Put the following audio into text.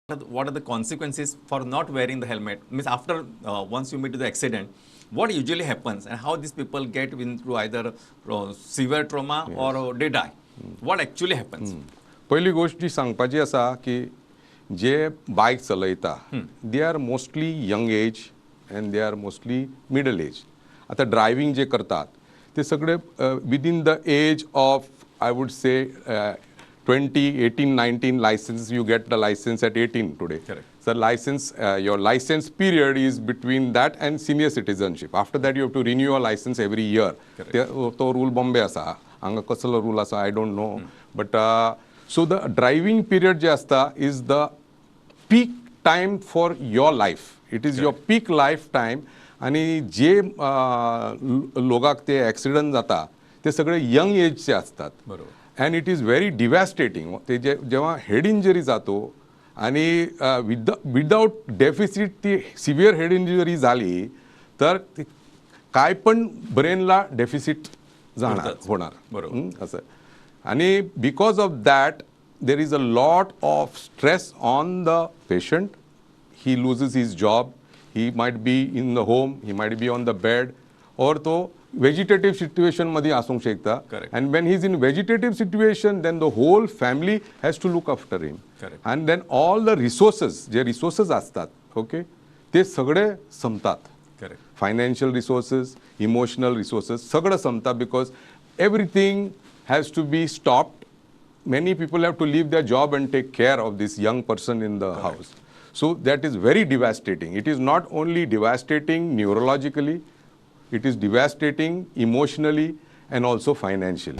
What are the consequences for not wearing the helmet? Means after once you meet the accident, what usually happens and how these people get into either severe trauma or they die? What actually happens? पयली गोश्ट जी सांगपाची आसा की जे बायक चलयता, they are mostly young age and they are mostly middle age. आतां driving जे करतात ते सगळे within the age of, I would say, 20, 18, 19. License, you get the license at 18 today. Correct. So license, your license period is between that and senior citizenship. After that, you have to renew your license every year. Correct. तो rule Bombay आसा, हांगा कसलो rule आसा I don't know, but so the driving period जे आसता is the peak time for your life. It is your peak life time. आनी जे लोकांक ते accident जाता ते सगळे यंग एजचे असतात. And it is very devastating. ते जे जेव्हा हेड इंजरी जातो आणि विदाउट डेफिसिट ती सिव्हिअर हेड इंजरी झाली तर ती काय पण ब्रेनला डेफिसिट जाणार, उरताच. होणार. असं. आणि because of that, there is a lot of stress on the patient. He loses his job, he might be in the home, he might be on the bed, or तो व्हेजिटेटिव्ह सिच्युएशनमध्ये आसूंक शकता. Correct. And when he's in vegetative situation, then the whole family has to look after him. Correct. And then all the resources, J resources असतात, okay, ते सगळे संपतात. Correct. Financial resources, emotional resources सगळं संपता because everything has to be stopped. Many people have to leave their job and take care of this young person in the house. So that is very devastating. It is not only devastating neurologically, it is devastating emotionally and also financially.